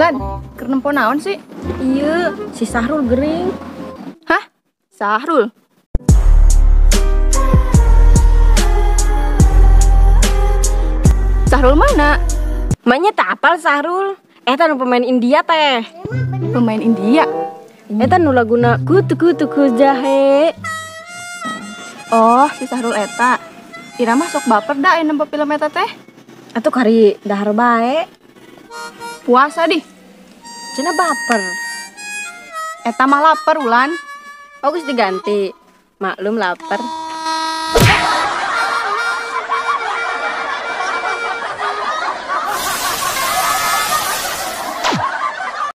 Lan, keur nempo naon sih? Iya, si Sahrul gering. Hah? Sahrul? Sahrul mana? Manya tak apal Sahrul. Eta nu pemain India teh. Pemain India? Eta nu laguna kutu kutu ku jahe. Oh, si Sahrul eta. Ira mah sok baper da aya nempo film eta teh. Atuh kari dahar bae. Puasa dih. Cenah baper. Eta mah lapar Ulan. Oh, geus diganti. Maklum lapar.